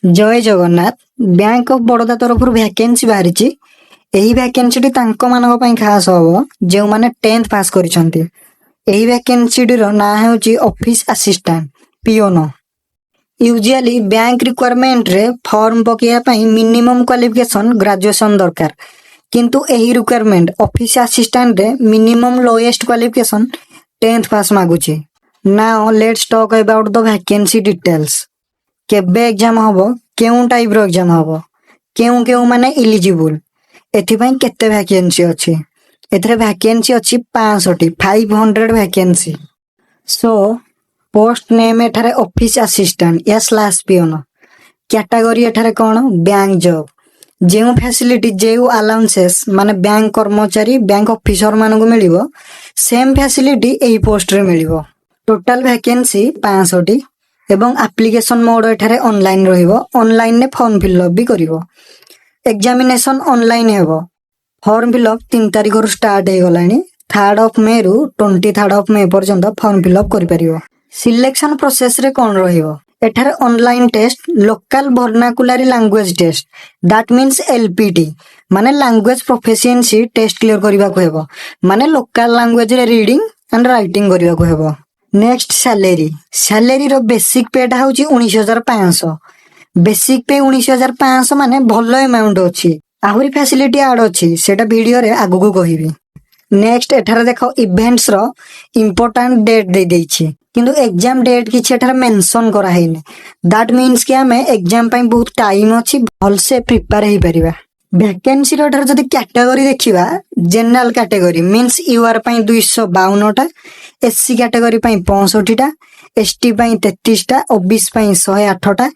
Jay Jagannath. Bank of Baroda ତରଫରୁ vacancy ବାହାରିଛି। ଏହି ଭ୍ୟାକେନ୍ସିଟି ତାଙ୍କମାନଙ୍କ ପାଇଁ ଖାସ୍ ହବ, ଯେଉଁମାନେ 10th pass କରିଛନ୍ତି। ଏହି ଭ୍ୟାକେନ୍ସିଟିର ନାଁ ହେଉଛି office assistant peon. Usually bank ରିକ୍ରୁଟମେଣ୍ଟରେ ଫର୍ମ ପକାଇବା ପାଇଁ ମିନିମମ୍ କ୍ୱାଲିଫିକେସନ ଗ୍ରାଜୁଏସନ ଦରକାର, କିନ୍ତୁ ଏହି ରିକ୍ରୁଟମେଣ୍ଟ ଅଫିସ ଆସିଷ୍ଟାଣ୍ଟରେ minimum lowest qualification 10th pass ମାଗୁଛି। Now let's talk about the vacancy details. କେବେ ଏକ୍ଜାମ ହବ, କେଉଁ ଟାଇପର ଏକ୍ଜାମ ହବ, କେଉଁ କେଉଁ ମାନେ ଇଲିଜିବୁଲ, ଏଥିପାଇଁ କେତେ ଭ୍ୟାକେନ୍ସି ଅଛି। ଏଥିରେ ଭ୍ୟାକେନ୍ସି ଅଛି 500ଟି, 500 ଭ୍ୟାକେନ୍ସି। ସୋ ପୋଷ୍ଟ ନେମ୍ ଏଠାରେ ଅଫିସ ଆସିଷ୍ଟାଣ୍ଟ ୟା ସ୍ଲାସ୍ ପିଓନ। କ୍ୟାଟାଗୋରୀ ଏଠାରେ କ'ଣ? Bank job. ଯେଉଁ ଫ୍ୟାସିଲିଟି, ଯେଉଁ ଆଲାଉନ୍ସେସ୍ ମାନେ ବ୍ୟାଙ୍କ କର୍ମଚାରୀ, ବ୍ୟାଙ୍କ ଅଫିସର ମାନଙ୍କୁ ମିଳିବ, ସେମ୍ ଫ୍ୟାସିଲିଟି ଏହି ପୋଷ୍ଟରେ ମିଳିବ। ଟୋଟାଲ ଭ୍ୟାକେନ୍ସି 500ଟି ଏବଂ ଆପ୍ଲିକେସନ ମୋଡ ଏଠାରେ ଅନଲାଇନ ରହିବ। ଅନଲାଇନରେ ଫର୍ମ ଫିଲ୍ଅପ୍ ବି କରିବ। ଏକ୍ଜାମିନେସନ ଅନଲାଇନ ହେବ। ଫର୍ମ ଫିଲ୍ଅପ୍ 3 ତାରିଖରୁ ଷ୍ଟାର୍ଟ ହେଇଗଲାଣି। ଥାର୍ଡ ଅଫ୍ ମେ ରୁ 23rd of May ପର୍ଯ୍ୟନ୍ତ ଫର୍ମ ଫିଲ୍ଅପ୍ କରିପାରିବ। ସିଲେକ୍ସନ ପ୍ରୋସେସରେ କ'ଣ ରହିବ? ଏଠାରେ online test, local vernacular language test, that means LPT, ମାନେ ଲାଙ୍ଗୁଏଜ ପ୍ରୋଫିସିଏନ୍ସି ଟେଷ୍ଟ କ୍ଲିୟର କରିବାକୁ ହେବ, ମାନେ ଲୋକାଲ ଲାଙ୍ଗୁଏଜରେ ରିଡିଂ ଆଣ୍ଡ ରାଇଟିଂ କରିବାକୁ ହେବ। Next, salary. ସାଲେରୀର ବେସିକ ପେଟା ହେଉଛି 19,500। ବେସିକ ପେ 19,500 ମାନେ ଭଲ ଆମାଉଣ୍ଟ ଅଛି। ଆହୁରି ଫ୍ୟାସିଲିଟି ଆଡ୍ ଅଛି, ସେଇଟା ଭିଡିଓରେ ଆଗକୁ କହିବି। ନେକ୍ସଟ, ଏଠାରେ ଦେଖ, ଇଭେଣ୍ଟସ ର ଇମ୍ପୋର୍ଟାଣ୍ଟ ଡେଟ୍ ଦେଇ ଦେଇଛି, କିନ୍ତୁ ଏକ୍ଜାମ ଡେଟ୍ କିଛି ଏଠାରେ ମେନସନ କରାହେଇନି। That means କି ଆମେ ଏକ୍ଜାମ ପାଇଁ ବହୁତ ଟାଇମ ଅଛି, ଭଲସେ ପ୍ରିପେୟାର ହେଇପାରିବା। ଭ୍ୟାକେନ୍ସିର ଏଠାରେ ଯଦି କ୍ୟାଟାଗୋରୀ ଦେଖିବା, ଜେନେରାଲ କ୍ୟାଟାଗୋରୀ ମିନ୍ସ ୟୁଆର ପାଇଁ 252ଟା, ଏସସି କ୍ୟାଟାଗୋରୀ ପାଇଁ 65ଟା, ଏସଟି ପାଇଁ 33ଟା, ଓବିସି ପାଇଁ 108ଟା,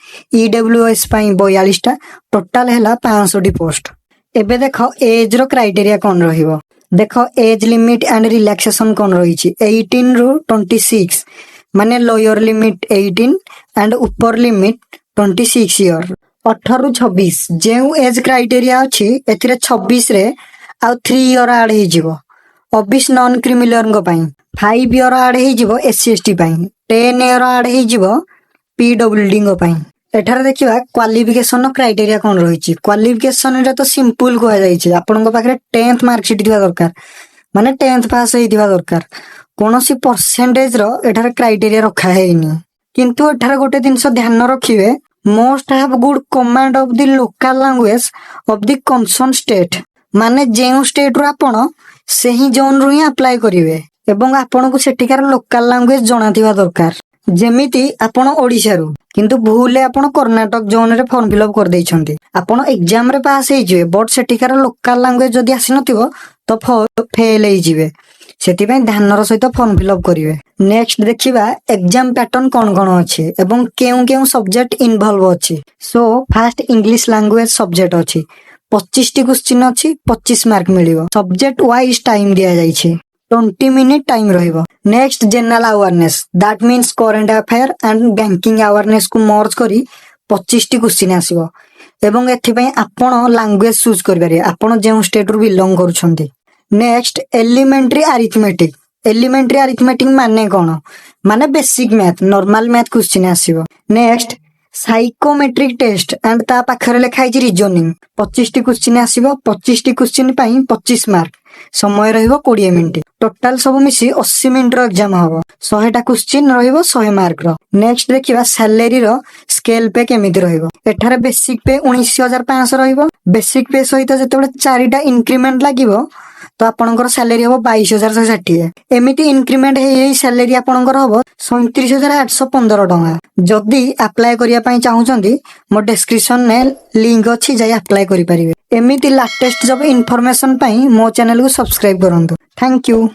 ଇଡବ୍ଲ୍ୟୁଏସ୍ ପାଇଁ 42ଟା। ଟୋଟାଲ ହେଲା 500ଟି ପୋଷ୍ଟ। ଏବେ ଦେଖ, ଏଜ ର କ୍ରାଇଟେରିଆ କଣ ରହିବ। ଦେଖ, ଏଜ ଲିମିଟ ଆଣ୍ଡ ରିଲାକ୍ସେସନ କଣ ରହିଛି। 18 ରୁ 26, ମାନେ lower limit 18 and upper limit 26 year। 18ରୁ 26 ଯେଉଁ ଏଜ କ୍ରାଇଟେରିଆ ଅଛି, ଏଥିରେ 26ରେ ଆଉ 3 ଇୟର ଆଡ୍ ହେଇଯିବ ଓବିସି ନନ୍ କ୍ରିମିଲେୟରଙ୍କ ପାଇଁ, 5 ଇୟର ଆଡ୍ ହେଇଯିବ ଏସସି ଏସଟି ପାଇଁ, 10 ଇୟର ଆଡ୍ ହେଇଯିବ ପିଡବ୍ଲ୍ୟୁଡିଙ୍କ ପାଇଁ। ଏଠାରେ ଦେଖିବା, କ୍ୱାଲିଫିକେସନ କ୍ରାଇଟେରିଆ କଣ ରହିଛି। କ୍ୱାଲିଫିକେସନରେ ତ ସିମ୍ପଲ କୁହାଯାଇଛି, ଆପଣଙ୍କ ପାଖରେ 10th marksheet ଥିବା ଦରକାର, ମାନେ 10th pass ହେଇଥିବା ଦରକାର। କୌଣସି ପରସେଣ୍ଟେଜ ର ଏଠାରେ କ୍ରାଇଟେରିଆ ରଖା ହେଇନି। କିନ୍ତୁ ଏଠାରେ ଗୋଟେ ଜିନିଷ ଧ୍ୟାନ ରଖିବେ, must have good command of the local language of the concerned state, ମାନେ ଯେଉଁ ଷ୍ଟେଟ ରୁ ଆପଣ ସେହି ଜୋନ ରୁ ହିଁ ଆପ୍ଲାଏ କରିବେ ଏବଂ ଆପଣଙ୍କୁ ସେଠିକାର ଲୋକାଲ ଲାଙ୍ଗୁଏଜ ଜଣାଥିବା ଦରକାର। ଯେମିତି ଆପଣ ଓଡିଶାରୁ, କିନ୍ତୁ ଭୁଲରେ ଆପଣ କର୍ଣ୍ଣାଟକ ଜୋନରେ ଫର୍ମ ଫିଲ୍ଅପ୍ କରିଦେଇଛନ୍ତି, ଆପଣ ଏକ୍ଜାମ ରେ ପାସ୍ ହେଇଯିବେ, ବଟ୍ ସେଠିକାର ଲୋକାଲ ଲାଙ୍ଗୁଏଜ ଯଦି ଆସିନଥିବ ତ ଫେଲ ହେଇଯିବେ। ସେଥିପାଇଁ ଧ୍ୟାନର ସହିତ ଫର୍ମ ଫିଲ୍ଅପ୍ କରିବେ। ନେକ୍ସଟ ଦେଖିବା, ଏକ୍ଜାମ ପ୍ୟାଟର୍ନ କଣ କଣ ଅଛି ଏବଂ କେଉଁ କେଉଁ ସବଜେକ୍ଟ ଇନଭଲ୍ଭ ଅଛି। So first, English language subject ଅଛି। 25ଟି କ୍ୱେଶ୍ଚିନ୍ ଅଛି, 25 ମାର୍କ ମିଳିବ। ସବଜେକ୍ଟ ୱାଇଜ ଟାଇମ ଦିଆଯାଇଛି, 20 ମିନିଟ ଟାଇମ ରହିବ। Next, general awareness, that means current affair and banking awareness କୁ ମର୍ଜ କରି 25ଟି କ୍ୱେଶ୍ଚିନ୍ ଆସିବ ଏବଂ ଏଥିପାଇଁ ଆପଣ ଲାଙ୍ଗୁଏଜ ଚୁଜ୍ କରିପାରିବେ, ଆପଣ ଯେଉଁ ଷ୍ଟେଟ ରୁ ବିଲଙ୍ଗ କରୁଛନ୍ତି। Next, elementary arithmetic. Elementary arithmetic ମାନେ କଣ? ମାନେ basic math, normal math question ଆସିବ। ନେକ୍ସଟ, ସାଇକୋମେଟ୍ରିକ ଟେଷ୍ଟ ଆଣ୍ଡ ତା ପାଖରେ ଲେଖା ହେଇଛି ରିଜନିଂ। 25ଟି କ୍ୱେଶ୍ଚିନ୍ ଆସିବ, 25ଟି କ୍ୱେଶ୍ଚିନ୍ ପାଇଁ 25 ମାର୍କ, ସମୟ ରହିବ 20 ମିନିଟ। ଟୋଟାଲ ସବୁ ମିଶି 80 ମିନିଟର ଏକ୍ଜାମ ହବ। 100ଟା କ୍ୱେଶ୍ଚିନ୍ ରହିବ 100 ମାର୍କର। ନେକ୍ସଟ ଦେଖିବା, ସାଲେରୀର ସ୍କେଲ ପେ କେମିତି ରହିବ। ଏଠାରେ ବେସିକ ପେ 19,500 ରହିବ। ବେସିକ ପେ ସହିତ ଯେତେବେଳେ ଚାରିଟା ଇନକ୍ରିମେଣ୍ଟ ଲାଗିବ, ତ ଆପଣଙ୍କର ସାଲେରୀ ହବ 22,160। ଏମିତି ଇନକ୍ରିମେଣ୍ଟ ହେଇ ହେଇ ସାଲେରୀ ଆପଣଙ୍କର ହବ 37,815 ଟଙ୍କା। ଯଦି ଆପ୍ଲାଏ କରିବା ପାଇଁ ଚାହୁଁଛନ୍ତି, ମୋ ଡେସ୍କ୍ରିପସନରେ ଲିଙ୍କ ଅଛି, ଯାଇ ଆପ୍ଲାଏ କରିପାରିବେ। ଏମିତି ଲାଟେଷ୍ଟ ଜବ୍ ଇନଫର୍ମେସନ ପାଇଁ ମୋ ଚ୍ୟାନେଲକୁ ସବସ୍କ୍ରାଇବ କରନ୍ତୁ। Thank you.